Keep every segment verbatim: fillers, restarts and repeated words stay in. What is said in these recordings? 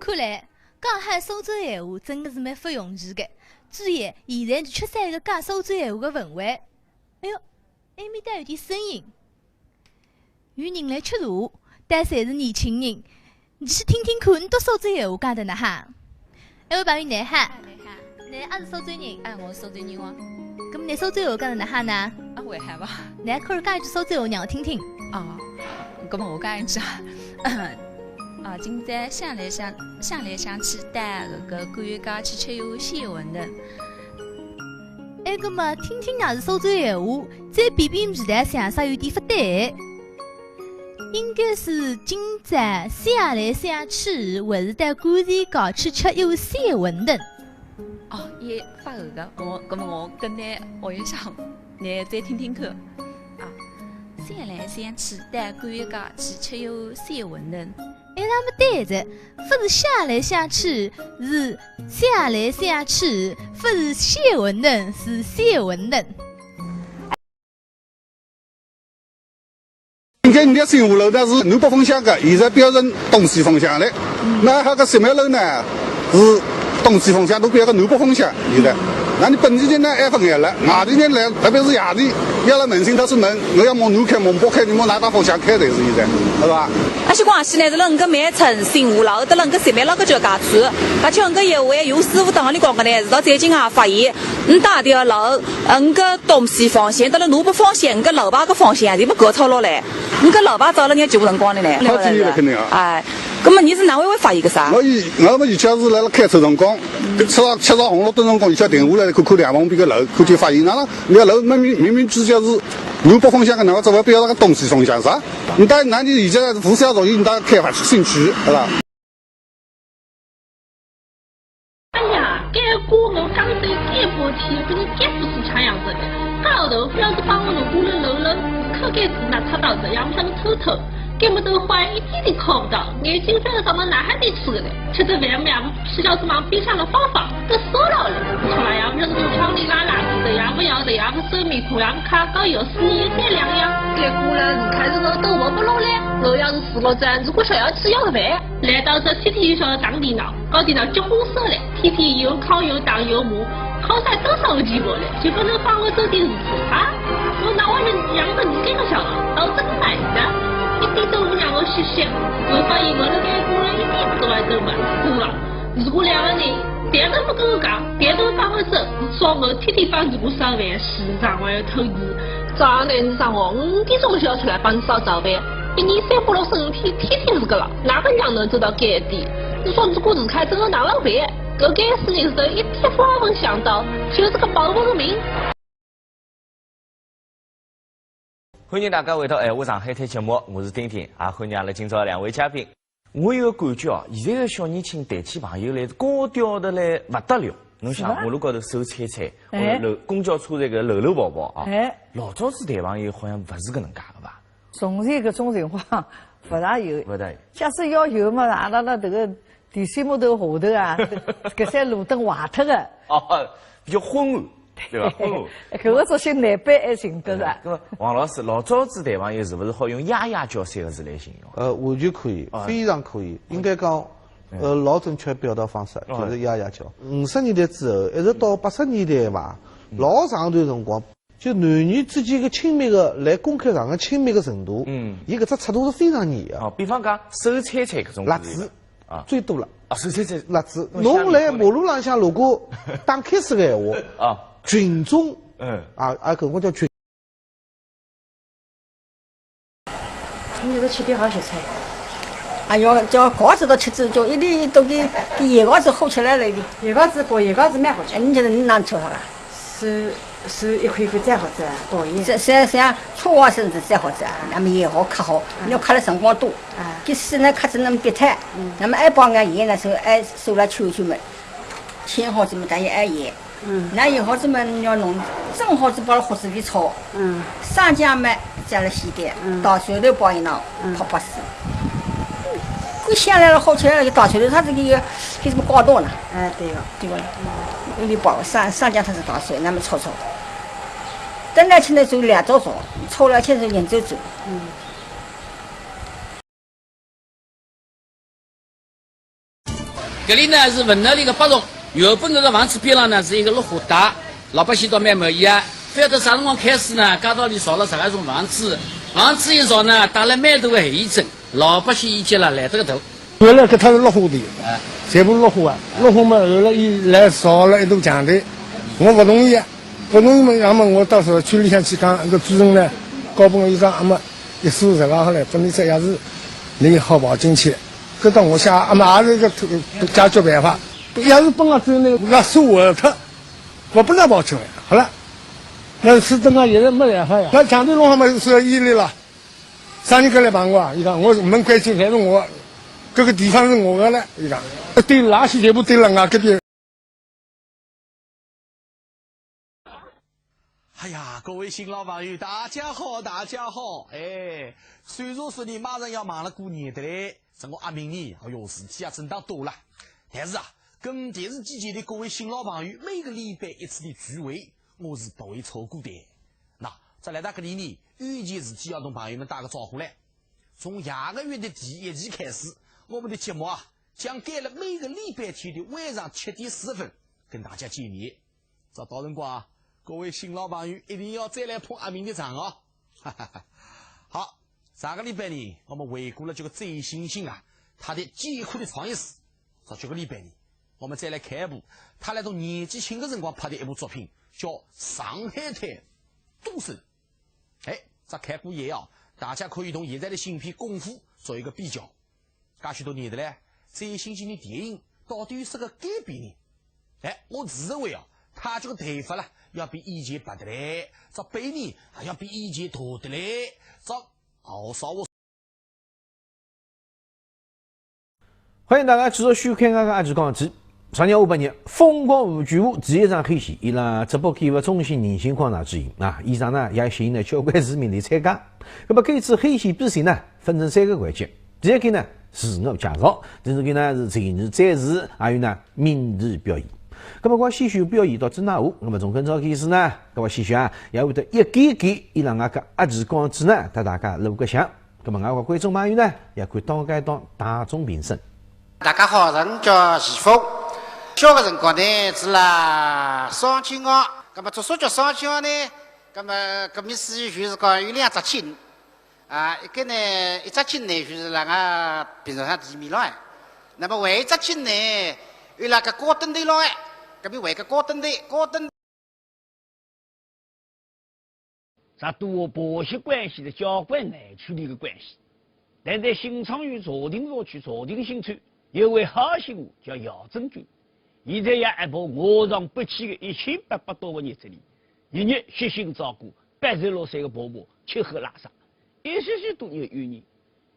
看来，讲好苏州闲话真个是蛮勿容易个。注意，现在就缺少一个讲苏州闲话个文慧。哎哟，埃面搭有点声音。有人来吃茶，但侪是年轻人。你去听听看，侬笃苏州闲话讲得哪哈？哎，位朋友，侬好。啊，侬好。侬也是苏州人？哎，我是苏州人哦。葛末侬苏州闲话讲得哪哈呢？啊，还好吧。侬可以讲一句苏州闲话让我听听。哦，葛末我讲一句啊。 啊，今朝想来想，想来想去，到搿个官员街去吃一碗鲜馄饨。哎，葛末听听㑚是苏州闲话，再比比味道，像煞有点勿对。应该是今朝想来想去，还是到官员街去吃一碗鲜馄饨。哦，也勿后个，我，葛末我跟㑚学一下，㑚再听听看。啊，想来想去，到官员街去吃一碗鲜馄饨。 哎，那么对着，勿是想来想去，是想来想去，勿是鲜馄饨，是鲜馄饨。应该㑚新华路呢是南北方向个，现在变成东西方向了。那搿个小卖楼呢，是东西方向都变成南北方向，现在。那你本地人呢，还勿眼了，外地人来，特别是夜里，要来问清，他是问，我要往南开，往北开，你往哪搭方向开的，是现在，是吧？ 而且广西呢，是辣搿个梅城、新华路，搭辣搿个小卖楼搿交界处，而且搿个闲话，有师傅当里讲个呢，直到最近啊，发现，嗯，大条路，嗯，搿东西方向，搭辣南北方向，搿老板个方向，侪勿搞错落嘞。嗯，搿老板早了眼久辰光的呢。好几年了，肯定啊。哎，葛末你是哪会会发现个啥？我以，我们以前是辣辣开车辰光，吃上，吃上红绿灯辰光，以前停下来看看两旁边个楼，看见发现，哪能，搿楼明明，明明之前是南北方向个，哪能怎么变成个东西方向，是吧？ 你到哪里以前是不是要走，你到开发区、新区，是吧？哎呀，该锅我刚才盖过去，跟盖不是差样子的。高头不要是帮我弄过了楼了，可该是那差到这样，像个臭头，根本都坏一点点看不到，眼睛不要长到哪哈地去了嘞。吃着饭嘛， 是叫什么边上的方法，都说到了，出来呀，人都唱哩啦啦，这样不要的呀，不是面孔呀，看高有是也没两样。结果了，你看这个都我不弄嘞，我要是死了这样，如果想要吃要的饭，来到这天天就晓得打电脑，搞电脑结婚色嘞，天天又敲又打又骂，敲出多少个寂寞嘞，就不能帮我做点事情啊？我那我人养着你这个小孩，到这个哪里的？一点都不让我歇歇，我发现我那个工人一点不都爱走嘛，对吧？ 如果两个人，别人不跟我讲，别人帮我做，说我天天帮自己烧饭，时常还要偷懒。早上来你上我，五点钟就要出来帮你烧早饭，一年三百六十五天，天天是个了，哪个样能做到该点？你说如果自家真的拿了饭，搿该死人是一天不会想到，就是个保不住命。 欢迎大家回到《闲话上海滩》节目，我是丁丁，也欢迎阿拉今朝两位嘉宾。我有个感觉哦，现在个小年轻谈起朋友来是高调得来勿得了。侬想，是吧？马路高头手搀搀，哎。或者楼，公交车站个搂搂抱抱啊。哎。老早子谈朋友好像勿是搿能介个吧？从前搿种情况勿大有。勿大有。假使要有嘛，阿拉辣迭个 电线木头下头啊，搿些路灯坏脱个。哦，比较昏暗，对吧？昏暗。搿个作息难板还寻得着。嗯，那么王老师，老早子谈朋友是不是好用呀呀叫三个字来形容？呃，完全可以，啊。非常可以。应该讲，嗯。呃，老正确表达方式，哦。就是呀呀叫。五十年代之后，一直到八十年代吧，嗯。老长段辰光， 就男女之间个亲密个，来公开场合亲密个程度，嗯。伊搿只尺度是非常严个。哦，比方讲，手搀搀搿种辣子，啊。最多了。啊，手搀搀。辣子，侬来马路浪向如果打开始个闲话，啊。群众，嗯。啊，啊，搿个叫群 侬就是吃点好食材。哎哟，叫搞子都吃子，就一粒都给，给盐搞子厚起来了一点。盐搞子，搞盐搞子蛮好吃。哎，你觉得你哪吃好了？是，是一口一口再好吃啊，搞盐。是，是，是啊，吃完甚至再好吃啊，那么盐好刻好，嗯。你要刻了辰光多，啊。给水呢刻子那么别太，嗯。那么爱包眼盐呢，是爱手来抽一抽嘛，切好子么，但也爱盐。 嗯。那以后子么要弄，正好子包了胡子皮炒，嗯。生姜么加了些点，嗯。大蒜头包一弄，嗯。泡泡水。搿香来了，好吃了，就大蒜头，它这个有，有什么高度呢？哎，对个。对个。嗯。有点包，生，生姜它是大蒜，那么炒炒。等来吃呢，就两只炒，炒了吃是两只炒。嗯。搿里呢是文德里个北弄，原本搿个房子边浪呢是一个绿化带，老百姓倒蛮满意啊。勿晓得啥辰光开始呢，街道里造了十来幢房子，房子一造呢，带来蛮大个后遗症，老百姓意见了来得个大。原来搿搭是绿化地，哎，全部绿化啊，绿化嘛，后来伊来造了一堵墙头，我勿同意啊，勿同意嘛，要么我到社区里向去讲，搿主任呢，交拨我一张，那么一数十个好了，拨侬只钥匙，侬好跑进去。 搿搭我想，阿妈也是一个解决办法，要是拨我走呢，我说我他，我不能跑出来，好了，那是等啊，现在没办法呀。那墙头弄好嘛，是说伊里了，啥人敢来帮我啊？伊讲我门关紧，反正我，搿个地方是我的了，伊讲，堆垃圾全部堆了啊，搿边。 哎呀，各位新老朋友，大家好，大家好。哎，虽然说呢，马上要忙了过年的嘞，这个阿明呢，哎哟，事体啊，真当多了。但是啊，跟电视机前的各位新老朋友，每个礼拜一次的聚会，我是不会错过的。那，在来到搿里呢，有一件事体要同朋友们打个招呼嘞。从下个月的第一期开始，我们的节目啊，将改了每个礼拜天的晚上七点四十分跟大家见面。 到辰光啊，各位新老朋友一定要再来捧阿明的场哦。好，上个礼拜呢，我们回顾了这个周星星啊，他的艰苦的创业史。到这个礼拜呢，我们再来看一部他来到年纪轻的辰光拍的一部作品，叫《上海滩赌圣》。哎，这看过以后啊，大家可以同现在的新片《功夫》做一个比较。 介许多年的嘞，周星星的电影到底有啥个改变呢？哎，我自认为啊，他这个头发啦，要比以前白的嘞，这辈呢，还要比以前大的嘞，这好少我。欢迎大家继续收看阿拉阿奇讲起。 昨日下半日，疯狂无拘无第一场海选，伊拉直播间个中心人心广场举行啊，现场呢也吸引了交关市民来参加。那么搿次海选比赛呢，分成三个环节，第一个呢自我介绍，第二个呢是才艺展示，还有呢谜底表演。那么关于选手表演到底哪能，那么从今朝开始呢，那么选手啊也会得一个个伊拉阿奇讲起呢，搭大家露个相。 那么外国观众朋友呢，也可以当街当大众评审。大家好，我叫徐峰。小个辰光呢，是辣双井巷。那么做啥叫双井巷呢？那么搿面是就是讲有两只井，啊，一个呢，一只井呢就是辣个平常上地面浪哎。那么还有一只井呢，有辣个高凳头浪哎，搿面还有个高凳头，高凳 这都和婆媳关系的交关难处理的关系。但在新昌县朝廷社区朝廷新村，有位好媳妇叫姚珍君，现在也阿婆辋床不起的一千八百多个日子里，日日悉心照顾八十六岁的婆婆吃喝拉撒，一息息都没有怨言。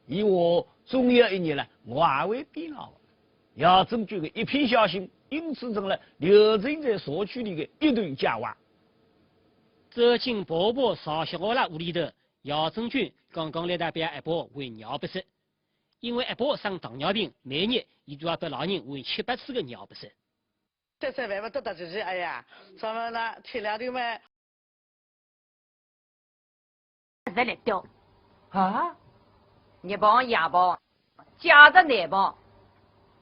伊话终有一日了，我也会变老的。姚珍君的一片孝心，因此成了流传在社区里的一段佳话。 走进婆婆上小学啦屋里头，姚珍君刚刚来搭表阿婆换尿不湿，因为阿婆生糖尿病，每日伊都要搭老人换七八次个尿不湿。三餐饭勿得得就是，哎呀，咱们呢，天亮头嘛， 侪来掉。啊？日帮夜帮，假日难帮，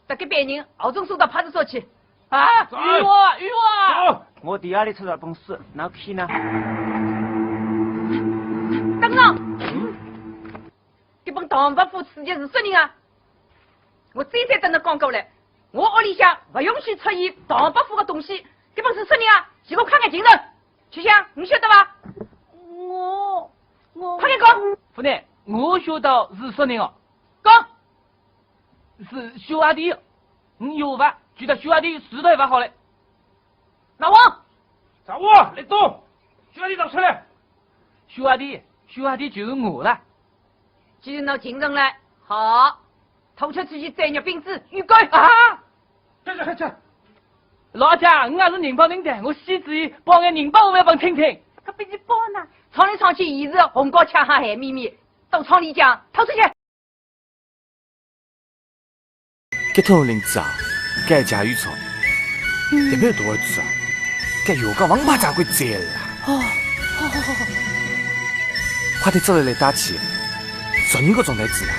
搭搿班人熬中苏到派出所去。啊，走。与我，与我。走。我底下里出了本书，哪去呢？等等，搿本唐伯虎书籍是啥人啊？我再三搭侬讲过了，我屋里向勿允许出现唐伯虎的东西，搿本是啥人啊？给我看看精神。 秋香，你晓得伐？我，我，快点讲！夫人，我晓得是啥人哦。讲！是小阿弟，你有伐？就搭小阿弟石头勿好嘞。老王！啥话？来动！小阿弟拿出来！小阿弟，小阿弟就是我啦。既然拿精神了，好，拖出去斩肉饼子，预备。啊！ 这这这，老姐，我也是宁波人的，我死之前报眼宁波话拨侬听听。搿拨伊报呢？厂里厂去，伊是红高腔还海咪咪，到厂里讲，拖出去。搿头领子啊，该加油操，特别多子啊，该有个王八咋会这啦？哦，好好好好。快点走了来打气，十二个钟头之内，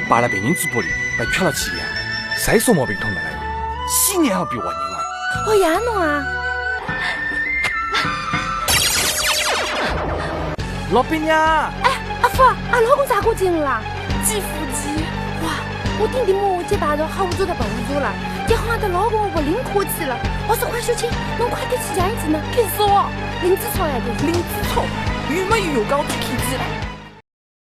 把那病人嘴巴里被吃了去呀，谁说毛病痛的来？死人还比活人啊！哦呀，侬啊！老板娘！哎，阿福，阿拉老公咋个进了？几副鸡？哇，我顶顶摸我这把的好做的朋友了，这好像的老公我零科技了。我说快收钱，侬快点去讲一句呢。别说，灵芝草呀，就是灵芝草，有没有搞出科技来？